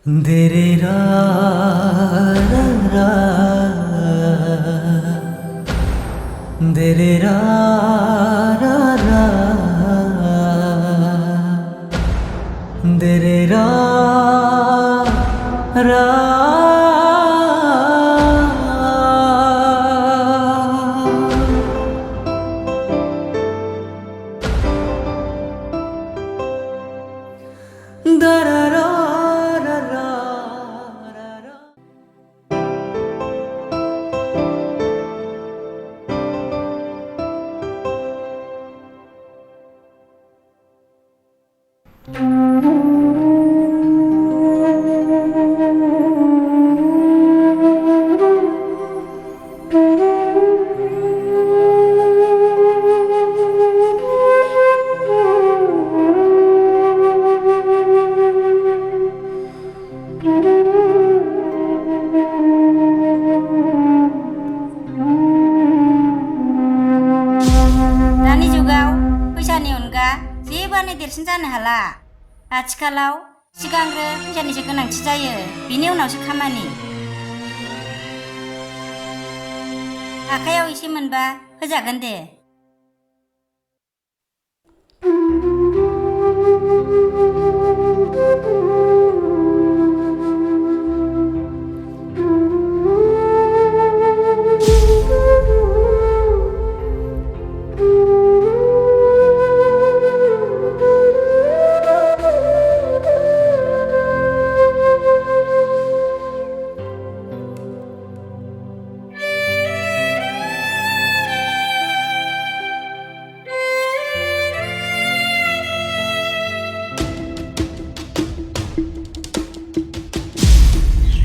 Dere ra ra ra, dere ra ra ra, dere ra ra. Da ra ra ra ra ra ra. दानि जुगाव फैसानि अनगा जेबोआनो देरसिन जानो हाला। आथिखालाव सिगांग्रो फैसानिसो गोनांथि जायो, बिनि उनावसो खामानि। आखायाव एसे मोनबा होजागोन दे।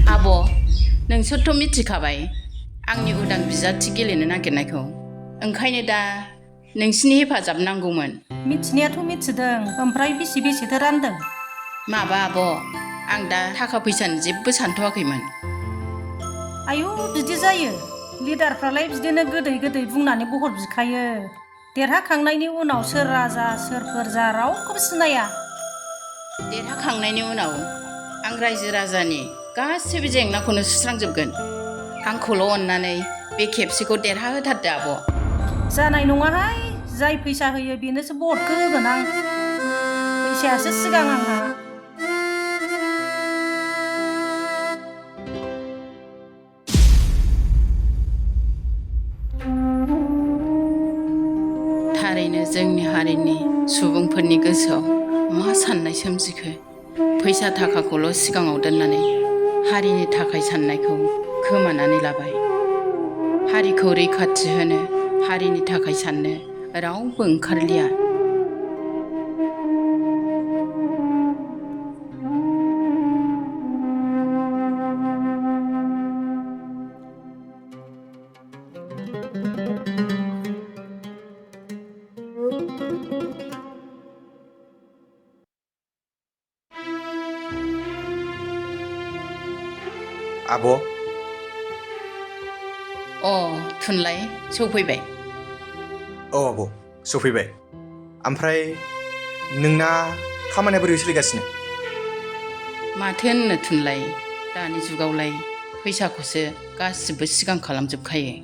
आब', नोंसोरथ' मिथिखाबाय आंनि उदां बिजाथि गेलेनो नागिरनायखौ। ओंखायनो दा नोंसिनि हेफाजाब नांगौमोन। मिथिनायाथ' मिथिदों, ओमफ्राय बेसेथो रानदों? माबा आब', आं दा थाखा फैसानि जेबो सानथ'वाखैमोन। आयौ, बिदि जायो। लिडारफ्रालाय बिदिनो गोदै बुंनानै बहर बिखायो। देरहाखांनायनि उनाव सोर राजा सोर फोरजा रावखौबो सिनाया। देरहाखांनायनि उनाव आं रायजो राजानि गासैबो जेंनाखौनो सुस्रांजोबगोन। आंखौल' अननानै बे खेबसेखौ देरहाहोथारदो आब'। जानाय नङाहाय, जाय फैसा होयो बेनोसो भटखौ होगोन आं। फैसायासो सिगां आंहा। थारैनो जोंनि हारिनि सुबुंफोरनि गोसोआव मा साननाय सोमजिखो? फैसा थाखाखौल' सिगाङाव दोननानै हारिनि थाखाय साननायखौ खोमानानै लाबाय। हारिखौ रैखाथि होनो, हारिनि थाखाय साननो रावबो ओंखारलिया। आब', थुनलाइ सौफैबाय। औ आब', सफैबाय। ओमफ्राय नोंना खामानिया बोरै सोलिगासिनो? माथो होननो थुनलाइ, दानि जुगावलाय फैसाखौसो गासिबो सिगां खालामजोबखायो।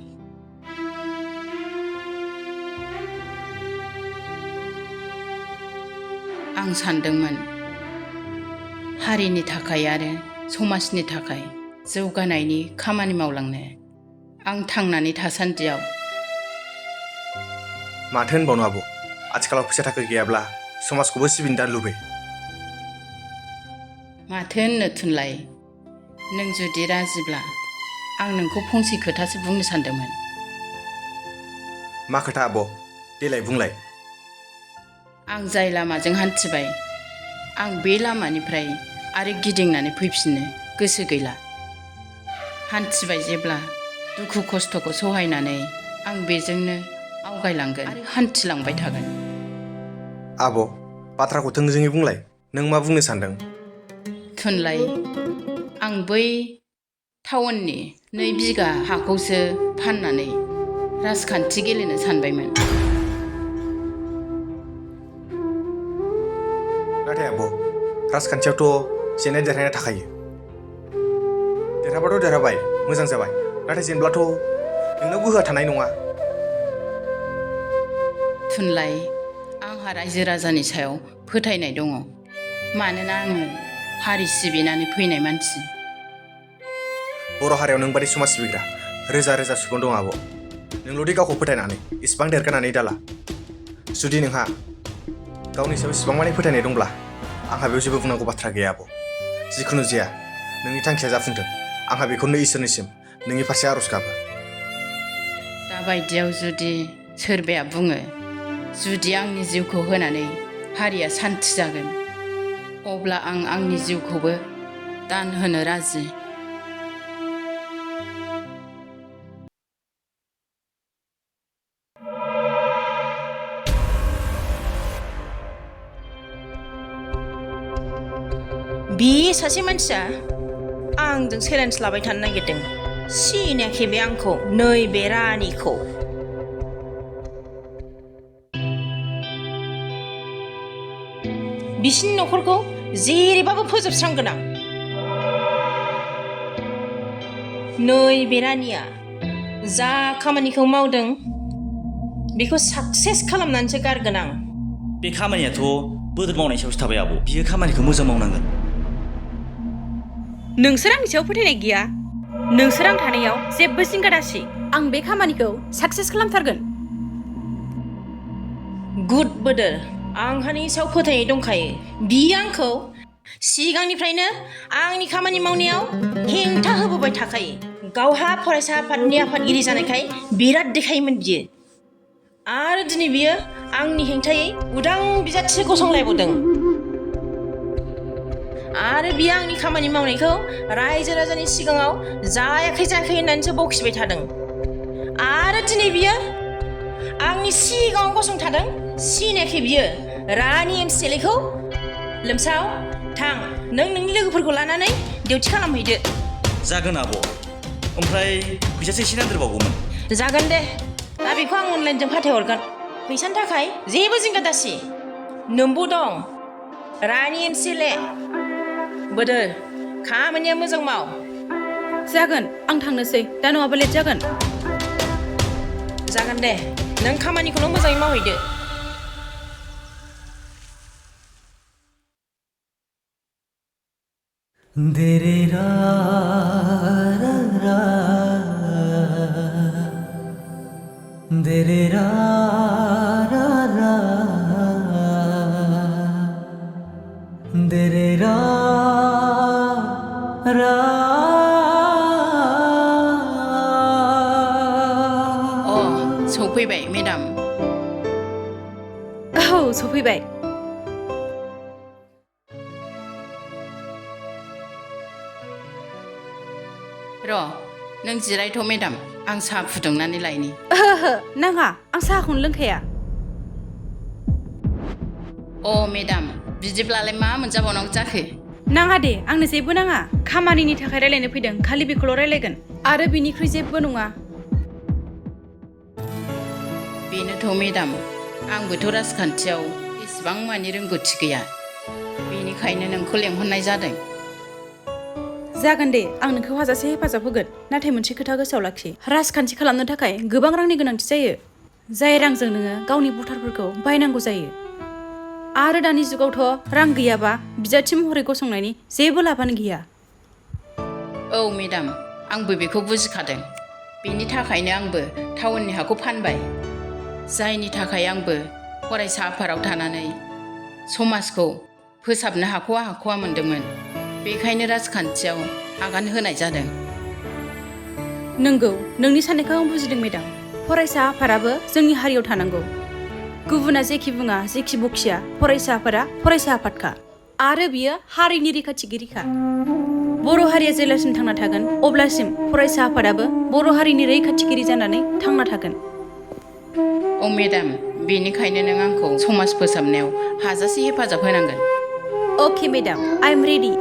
आं सानदोंमोन हारिनि थाखाय आरो समाजनि थाखाय जौगानायनि खामानि मावलांनो। आं थांनानै थासान्दियाव माथो होनबावनो आब', आथिखालाव फैसा थाखा गैयाब्ला समाजखौबो सिबिनो दा लुबै। माथो होननो थुनलाइ, नों जुदि राजिब्ला आं नोंखौ फंसे खोथासो बुंनो सानदोंमोन। मा खोथा आब'? देलाय बुंलाय। आं जाय लामाजों हान्थिबाय, आं बे लामानिफ्राय आरो गिदिंनानै फैफिननो गोसो गैला। हान्थिबाय जेब्ला दुखु खस्थ'खौ सहायनानै आं बेजोंनो आवगायलांगोन आरो हान्थिलांबाय थागोन। आब', बाथ्राखौ थोंजोङै बुंलाय, नों मा बुंनो सानदों? थुनलाइ, आं बै टाउननि 2 बिगा हाखौसो फाननानै राजखान्थि गेलेनो सानबायमोन। नाथाय आब', राजखान्थियावथ' जेननाय देरहानाय थाखायो। देरहाबाथ' देरहाबाय मोजां जाबाय नाथाय जेनब्लाथ' नोंनाव गोहोआ थानाय नङा। थुनलाइ आंहा रायजो राजानि सायाव फोथायनाय दङ मानोना आङो हारि सिबिनानै फैनाय मानसि। बर' हारियाव नों बादि समाज सिबिग्रा रोजा रोजा सुबुं दं आब'। नोंल'दि गावखौ फोथायनानै इसिबां देरगानानै दाला। जुदि नोंहा गावनि सायाव इसिबां मानि फोथायनाय दंब्ला आंहा बेयाव जेबो बुंनांगौ बाथ्रा गैया आब'। जिखुनु जाया नोंनि थांखिया जाफुंथों आंहा बेखौनो इसोरनिसिम नोंनि फारसे आर'ज गाबो। दा बायदियाव जुदि सोरबाया बुङो जुदि आंनि जिउखौ होनानै हारिया सान्थि जागोन अब्ला आं आंनि जिउखौबो दान होनो राजि। बे सासे मानसिया आंजों चेलेन्ज लाबाय थानो नागिरदों। सिनायाखै बे आंखौ, नैबे रानिखौ। बिसिनि न'खरखौ जेरैबाबो फोजोबस्रांगोन आं। नैबे रानिया जा खामानिखौ मावदों बेखौ साक्सेस खालामनानैसो गारगोन आं। बे खामानियाथ' बोदोर मावनाय सायावसो थाबाय आब'। बियो खामानिखौ मोजां मावनांगोन। नोंसोर आंनि सायाव फोथायनाय गैया? नोंसोर आं थानायाव जेबो जिंगा दासि। आं बे खामानिखौ साक्सेस खालामथारगोन। गुड बोदोर, आंहा नोंनि सायाव फोथायनाय दंखायो। बियो आंखौ सिगांनिफ्रायनो आंनि खामानि मावनायाव हेंथा होबोबाय थाखायो। गावहा फरायसा आफादनि आफादगिरि जानायखाय बिराद देखायोमोन बियो। आरो दिनै बियो आंनि हेंथायै उदां बिजाथिसो गसंलायबावदों। आरो बियो आंनि खामानि मावनायखौ रायजो राजानि सिगाङाव जायाखै होननानैसो बखिबाय थादों। आरो दिनै बियो आंनि सिगाङाव गसंथादों। सिनायाखै बियो रानि एमसिएलएखौ? लोमसाव, थां नों नोंनि लोगोफोरखौ लानानै डिउटि खालामहैदो। जागोन आब'। ओमफ्राय फैसासो एसे नांदेरबावगौमोन। जागोन दे, दा बेखौ आं अनलाइनजों फाथायहरगोन। फैसानि थाखाय जेबो जिंगा दासि। नोंबो दं रानि एमसिएलए। बोदोर, खामानिया मोजां माव। जागोन, आं थांनोसै। दा नङाबा लेट जागोन। जागोन दे, नों खामानिखौल' मोजाङै मावहैदो। देरे रा रा रा देरे रा रा रा देरे रा रा अ सौफैबाय मेडाम। औ सफैबाय। र' नों जिरायथ' मेडाम, आं साहा फुदुंनानै लायनि। ओहो नाङा, आं साहाखौनो लोंखाया। अ मेडाम, बिदिब्लालाय मा मोनजाबावनांगौ जाखो? नाङा दे, आंनो जेबो नाङा। खामानिनि थाखाय रायलायनो फैदों, खालि बेखौल' रायलायगोन। आरो बिनिख्रुइ जेबो नङा। बेनोथ' मेडाम, आंबोथ' राजखान्थियाव एसेबां मानि रोंगौथि गैया। बेनिखायनो नोंखौ लेंहरनाय जादों। जागोन दे, आं नोंखौ हाजासे हेफाजाब होगोन। नाथाय मोनसे खोथा गोसोआव लाखि, राजखान्थि खालामनो थाखाय गोबां रांनि गोनांथि जायो। जाय रांजों नोङो गावनि भटारफोरखौ बायनांगौ जायो। आरो दानि जुगावथ' रां गैयाबा बिजाथि महरै गसंनायनि जेबो लाबानो गैया। औ मेडाम, आंबो बेखौ बुजिखादों। बेनि थाखायनो आंबो टाउननि हाखौ फानबाय। जायनि थाखाय आंबो फरायसा आफादाव थानानै समाजखौ फोसाबनो हाख'वा मोनदोंमोन। बेखायनो राजखान्थियाव आगान होनाय जादों। नंगौ, नोंनि साननायखौ आं बुजिदों मेडाम। फरायसा आफादाबो जोंनि हारियाव थानांगौ। गुबुना जेखि बुङा जेखि बखिया, फरायसा आफादा फरायसा आफादखा। आरो बियो हारिनि रैखाथिगिरिखा। बर' हारिया जेब्लासिम थांना थागोन अब्लासिम फरायसा आफादाबो बर' हारिनि रैखाथिगिरि जानानै थांना थागोन। अ मेडाम, बेनिखायनो नों आंखौ समाज फोसाबनायाव हाजासे हेफाजाब होनांगोन। अके मेडाम, आइ एम रेडि।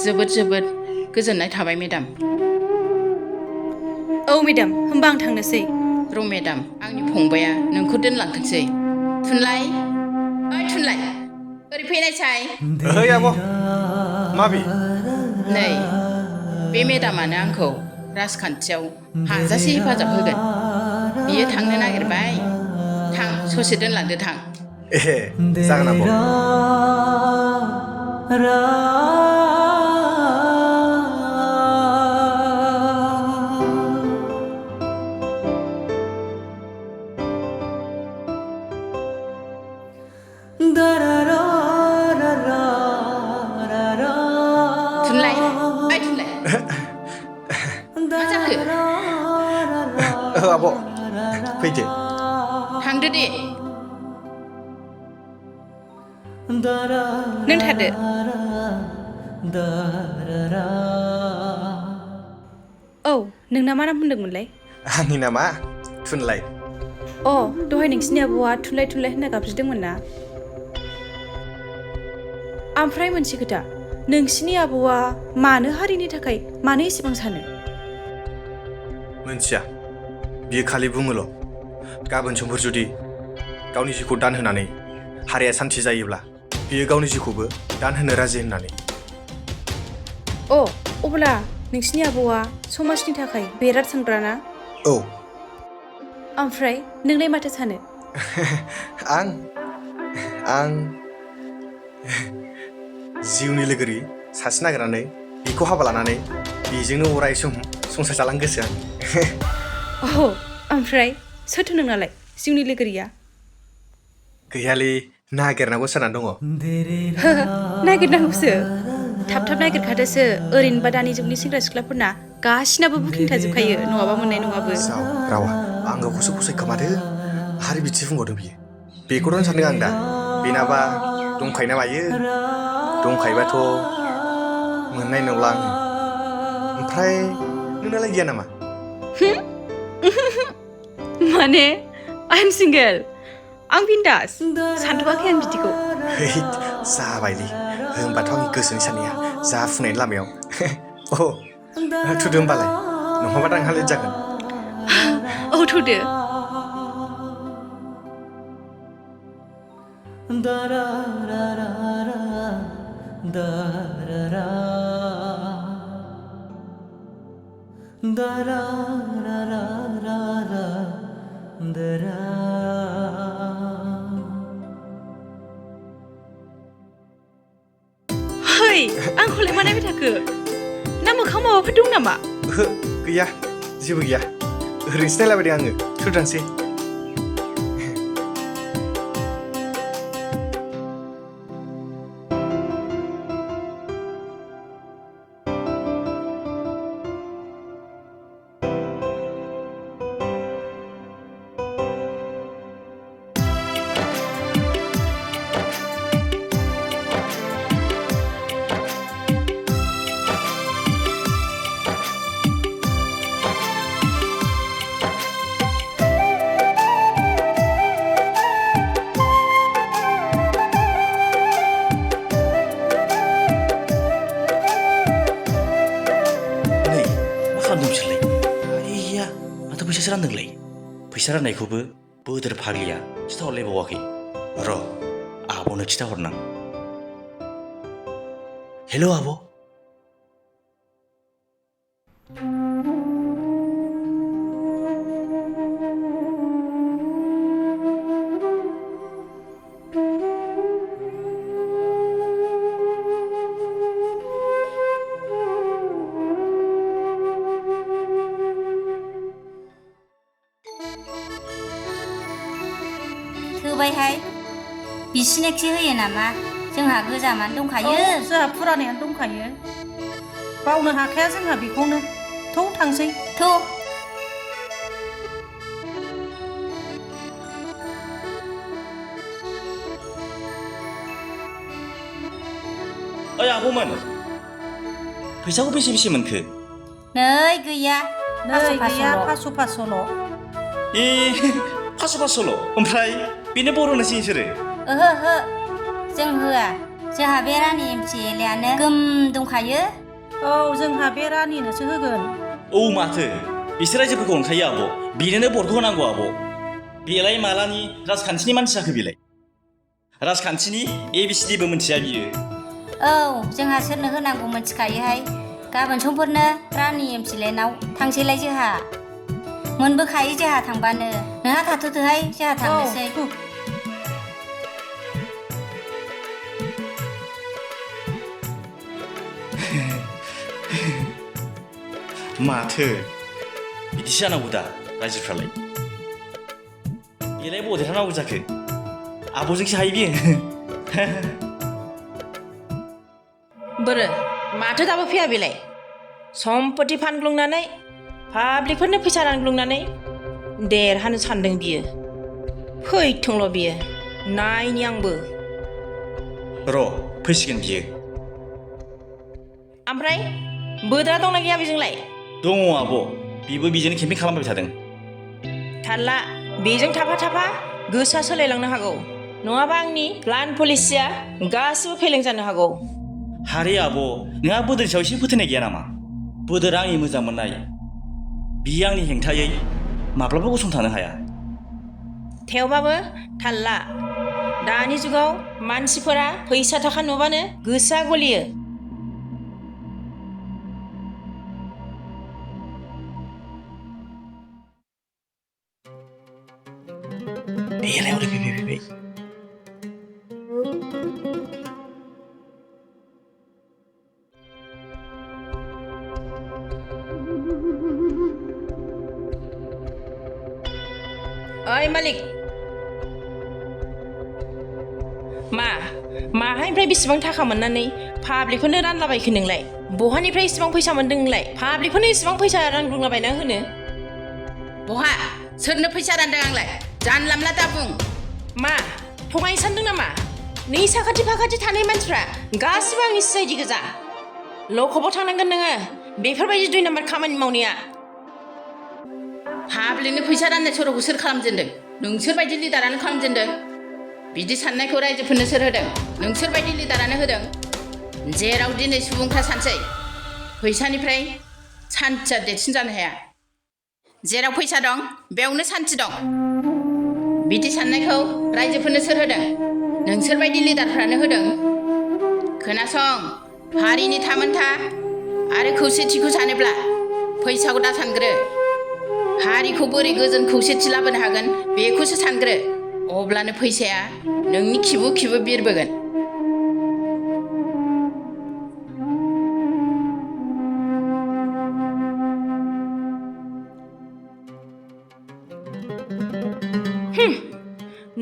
जोबोद गोजोननाय थाबाय मेडाम। औ मेडाम, होमबा आं थांनोसै। र' मेडाम, आंनि फंबाया नोंखौ दोनलांथोंसै। थुनलाइ, ओइ थुनलाइ, ओरै फैनायसाय। ओइ आब', माबि? नै बे मेडामानो आंखौ राजखान्थियाव हाजासे हेफाजाब होगोन। बियो थांनो नागिरबाय। थां, ससे दोनलांदो थां। ए जागोन आब'। थुनलाइ, ओइ थुनलाइ। मा जाखो? आब' फैदो। थांदो दे। नों थादो। औ, नोंना मा नाम होनदोंमोनलाय? आंनि नामा थुनलाइ। अ, दहाय नोंसिनि आब'आ थुनलाइ थुनलाइ होनना गाबज्रिदोंमोन ना? ओमफ्राय मोनसे खोथा, नोंसिनि आब'आ मानो हारिनि थाखाय मानो एसेबां सानो? मोनथिया, बियो खालि बुङोल' गाबोन समफोर जुदि गावनि जिउखौ दान होनानै हारिया सान्थि जायोब्ला बियो गावनि जिउखौबो दान होनो राजि होननानै। अ, अब्ला नोंसिनि आब'आ समाजनि थाखाय बेराद सानग्रा ना? औ। ओमफ्राय नोंलाय माथो सानो? आं जिउनि लोगोरि सासे नागिरनानै बिखौ हाबा लानानै बेजोंनो अराय सम संसार जालांनो गोसो आं। अ, ओमफ्राय सोरथो नोंनालाय जिउनि लोगोरिया? गैयालै, नागिरनांगौ सानना दङ। नागिरनांगौसो। थाब थाब नागिरखादोसो, ओरैनोबा दानि जुगनि सेंग्रा सिख्लाफोरना गासिनाबो बुकिं थाजोबखायो, नङाबा मोननाय नङाबो। जाव रावा आं गावखौसो फसायखोमादों आरो बिदि बुंबावदों बियो। बेखौनो सानदों आं दा, बेनाबा दंखायो ना मायो? दंखायोबाथ' मोननाय नंला आङो। ओमफ्राय नोंनालाय गैया नामा? माने आइ एम सिंगेल। आं बिन्दास, सानथ'वाखै आं बिदिखौ। हैद जाबायलै, होमबाथ' आंनि गोसोनि साननाया जाफुंनायनि लामायाव। अ, थुदो होमबालाय, नङाबा आंहा लेट जागोन। औ, थुदो। है, आंखौलाय मा नायबाय थाखो? ना मोखां माबाफोर दं नामा? ओहो, गैया, जेबो गैया। ओरैनोसो नायलाबायदों आङो, थुदांसै। माथो फैसासो रानदोंलाय? फैसा राननायखौबो बोदोर फाग्लिया खिथाहरलायबावाखै। र' आब'नो खिथाहरनां। हेल' आब'। थोबायहाय, बिसिनोखि होयो नामा? जोंहा गोजामानो दंखायो। जोंहा फुरानायानो दंखायो। बावनो हाखाया जोंहा बेखौनो। थौ थांसै। थौ। ओइ आब'मोन, फैसाखौ बेसे बेसे मोनखो? नै गैया, नै गैया, 500-500ल'। ए 500-500ल'? ओमफ्राय बेनो बर'नोसै नोंसोरो? ओहो ओहो, जों होआ। जोंहा बे रानि MCLAयानो गोम दंखायो। औ, जोंहा बे रानिनोसो होगोन। औ माथो, बिसोर रायजोफोरखौ अनखायो आब', बेनोनो भटखौ होनांगौ आब'। बेलाय मालानि राजखान्थिनि मानसि जाखो बेलाय? राजखान्थिनि ABCDबो मिथिया बियो। औ, जोंहा सोरनो होनांगौ मिथिखायोहाय। गाबोन समफोरनो रानि एमसिलेनाव थांसैलाय जोंहा मोनबोखायो जोंहा थांबानो नोंहा थाथ'थोहाय जोंहा थांनोसै माथो बिदिसो जानांगौ दा रायजोफ्रालाय बेलाय बबाव देरहानांगौ जाखो आब'जोंसो हायो बियो बोरो माथो दाबो फैया बेलाय सम्पति फानग्लुंनानै पाब्लिकफोरनो फैसा रानग्लुंनानै देरहानो सानदों बियो फैथोंल' बियो नायनि आंबो र' फैसिगोन बियो ओमफ्राय बोदोरा दंना गैया बेजोंलाय दङ आब' बिबो बिजोंनो केम्पिं खालामबाय थादों थारला बेजों थाफा थाफा गोसोआ सोलायलांनो हागौ नङाबा आंनि प्लान पलिसिया गासिबो फेलें जानो हागौ हारे आब' नोंहा बोदोरनि सायाव एसे फोथायनाय गैया नामा बोदोरा आंनि मोजां मोननाय बियो आंनि हेंथायै माब्लाबा गसंथानो हाया थेवबाबो थारला दानि जुगाव मानसिफोरा फैसा थाखा नुबानो गोसोआ गलियो बेलाय हरै फैबाय ओइ मालिक माहानिफ्राय बेसेबां थाखा मोननानै पाब्लिकफोरनो रानलाबायखो नोंलाय बहानिफ्राय इसेबां फैसा मोनदों नोंलाय पाब्लिकफोरनो इसेबां फैसा रानग्लुंलाबायना होनो बहा सोरनो फैसा रानदों आंलाय जानला मोनला दा बुं मा थगायनो सानदों नामा नै साखाथि फाखाथि थानाय मानसिफ्रा गासिबो आंनि सिआइडि गोजा लकआपआव थांनांगोन नोङो बेफोरबायदि 2 नाम्बार खामानि मावनाया पाब्लिकनो फैसा राननाय सर'खौ सोर खालामजेनदों नोंसोर बायदि लिडारानो खालामजेनदों बिदि साननायखौ रायजोफोरनो सोर होदों नोंसोर बायदि लिडारानो होदों जेराव दिनै सुबुंफ्रा सानसै फैसानिफ्राय सान्थिया देरसिन जानो हाया जेराव फैसा दं बेयावनो सान्थि दं बिदि साननायखौ रायजोफोरनो सोर होदों नोंसोर बायदि लिडारफ्रानो होदों खोनासं हारिनि थामोनथा आरो खौसेथिखौ सानोब्ला फैसाखौ दा सानग्रो हारिखौ बोरै गोजोन खौसेथि लाबोनो हागोन बेखौसो सानग्रो अब्लानो फैसाया नोंनि खिबु खिबु बिरबोगोन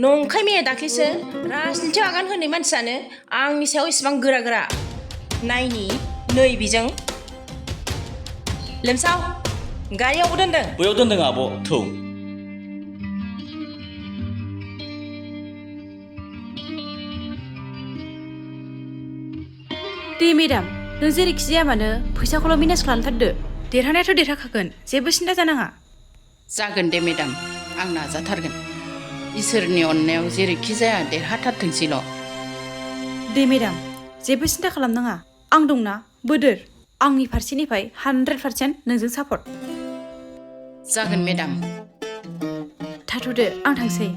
नंखाय मैया दाख्लैसो राजनिथियाव आगान होनाय मानसियानो आंनि सायाव इसेबां गोरा गोरा नायनि नै बिजों लोमसाव गारियावबो दोनदों बैयाव दोनदों आब' थौ दे मेडाम नों जेरैखि जाया मानो फैसाखौल' मेनेज खालामथारदो देरहानायाथ' देरहाखागोन जेबो सिन्था जानाङा जागोन दे मेडाम आं नाजाथारगोन इसोरनि अननायाव जेरैखि जाया देरहाथारथोंसैल' दे मेडाम जेबो सिन्था खालामनाङा आं दंना बोदोर आंनि फारसेनिफ्राय 100% नोंजों सापर्ट जागोन मेडाम थाथ'दो आं थांसै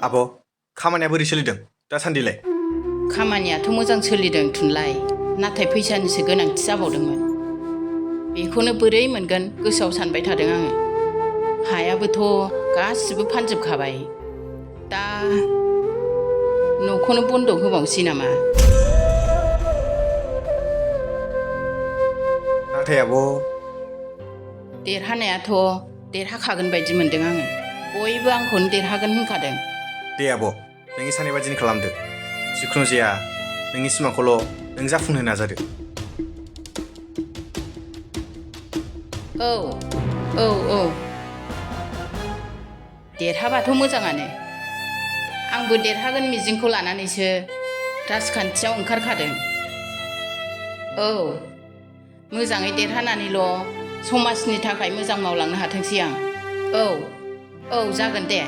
आब' खामानिया बोरै सोलिदों दासान्दिलाय खामानियाथ' मोजां सोलिदों थुनलाय नाथाय फैसानिसो गोनांथि जाबावदोंमोन बेखौनो बोरै मोनगोन गोसोआव सानबाय थादों आङो हायाबोथ' गासिबो फानजोबखाबाय दा न'खौनो बन्द' होबावसै नामा नाथाय आब' देरहानायाथ' देरहाखागोन बायदि मोनदों आङो बयबो आंखौनो देरहागोन होनखादों दे आब' नोंनि साननाय बादिनो खालामदो जिखुनु जाया नोंनि सिमांखौल' नों जाफुंनो नाजादो औ देरहाबाथ' मोजाङानो आंबो देरहागोन मिजिंखौ लानानैसो राजखान्थियाव ओंखारखादों औ मोजाङै देरहानानैल' समाजनि थाखाय मोजां मावलांनो हाथोंसै आं औ जागोन दे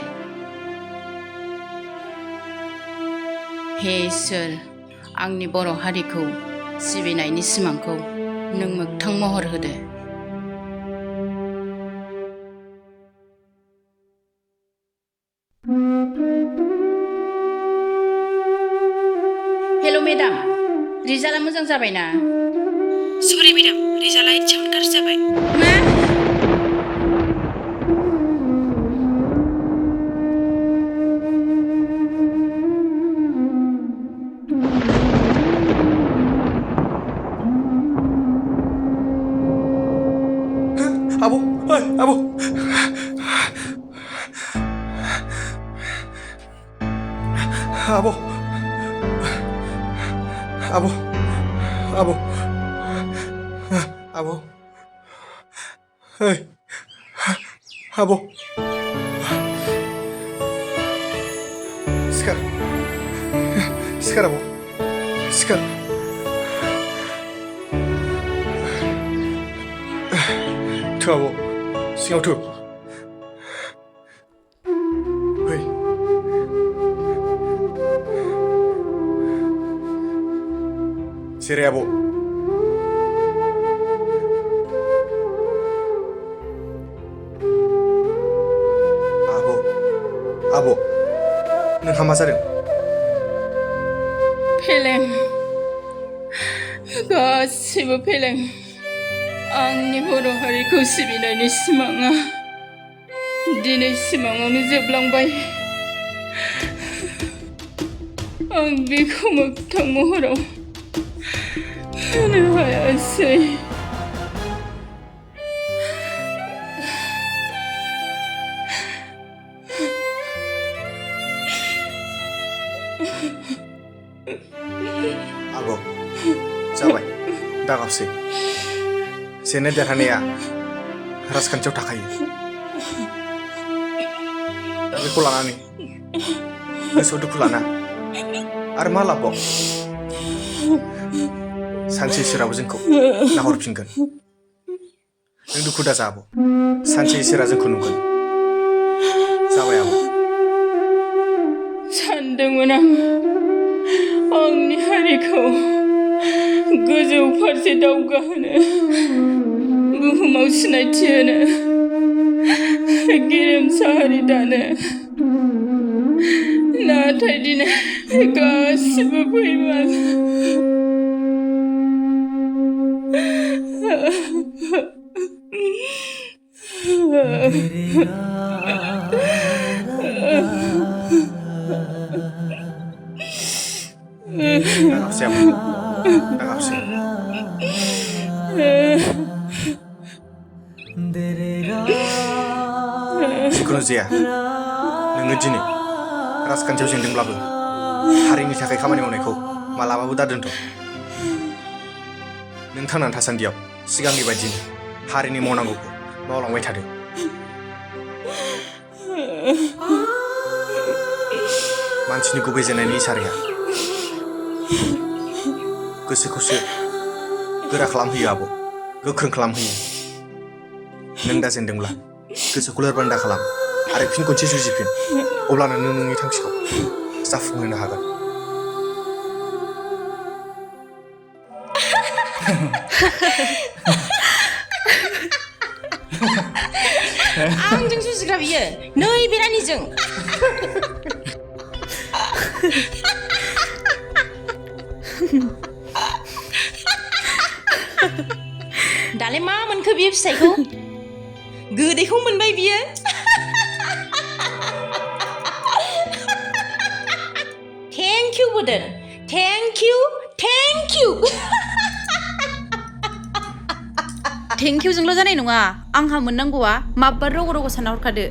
हे इसोर आंनि बर' हारिखौ सिबिनायनि सिमांखौ नों मोगथां महर होदो हेल' मेडाम रिजाल्टआ मोजां जाबायना? सरि मेडाम रिजाल्टआ एसेबां गाज्रि जाबाय। मा? आब' ओइ आब' आब' आब' आब' आब' ओइ आब' सिखार सिखार आब' सिखार थु आब' सिङाव थु फै जिराय आब' आब' नोंहा मा जादों? फेलें गासिबो फेलें आंनि बर' हारिखौ सिबिनायनि सिमाङा दिनै सिमाङावनो जोबलांबाय आं बेखौ मोगथां महराव होनो हायासै आब' जाबाय दागाबसै जेननाय देरहानाया राजखान्थियाव थाखायो दा बेखौ लानानै गोसोआव दुखु लाना आरो मा लाबाव सानसे इसोराबो जोंखौ नाहरफिनगोन नों दुखु दाजा आब' सानसे इसोरा जोंखौ नुगोन जाबाय आब' सानदोंमोन आं आंनि हारिखौ गोजौ फारसे दावगाहोनो बुहुमाव सिनायथि होनो गेरेमसा हारि दानो नाथाय दिनै गासिबो फैमाल दागाबसै आब' दागाबसै जिखुनु जाया नोङो दिनै राजखान्थियाव जेनदोंब्लाबो हारिनि थाखाय खामानि मावनायखौ मालाबाबो दादोनथ' नों थांनानै थासान्दियाव सिगांनि बायदिनो हारिनि मावनांगौखौ मावलांबाय थादो मानसिनि गुबै जेननायनि इसाराया गोसोखौसो गोरा खालामहोयो आब' गोख्रों खालामहोयो नों दा जेनदोंब्ला गोसोखौ लोरबां दा खालाम आरो फिन खनसे जुजिफिन अब्लानो नों नोंनि थांखिखौ जाफुंहोनो हागोन आंजों जुजिग्रा बियो नै बे रानिजों दालाय मा मोनखो बियो फिथाइखौ गोदैखौ मोनबाय बियो थेंक इउ बोदोर थेंक इउ थेंक इउजोंल' जानाय नङा आंहा मोननांगौआ माबा रग' रग' सानना हरखादो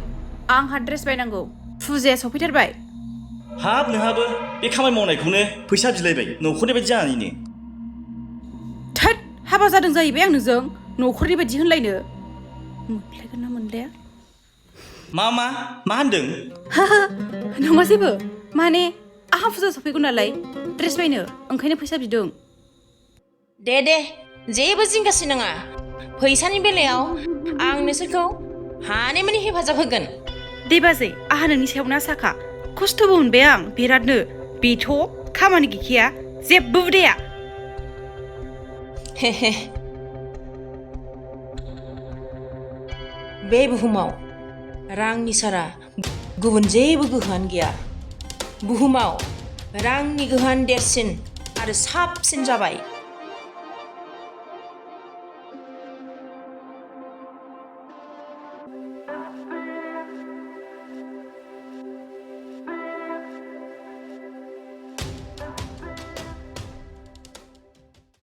आंहा ड्रेस बायनांगौ फुजाया सफैथारबाय हाब नोंहाबो बे खामानि मावनायखौनो फैसा बिलायबाय न'खरनि बायदि जानानैनो थोद हाबा जादों जाहैबाय आं नोंजों न'खरनि बायदि होनलायनो मोनलायगोन ना मोनलाया मा होनदों नङा जेबो माने आंहा फुजा सफैगौ नालाय ड्रेस बायनो ओंखायनो फैसा बिदों दे जेबो जिंगासि नाङा फैसानि बेलायाव आं नोंसोरखौ हानायमानि हेफाजाब होगोन दे बाजै आंहा नोंनि सायावनो आसाखा खस्थ'बो मोनबाय आं बिरादनो बेथ' खामानि गैखाया जेबो उदाया बे बुहुमाव रांनि सारा गुबुन जेबो गोहोआनो गैया। बुहुमाव रांनि गोहोआनो देरसिन आरो साबसिन जाबाय।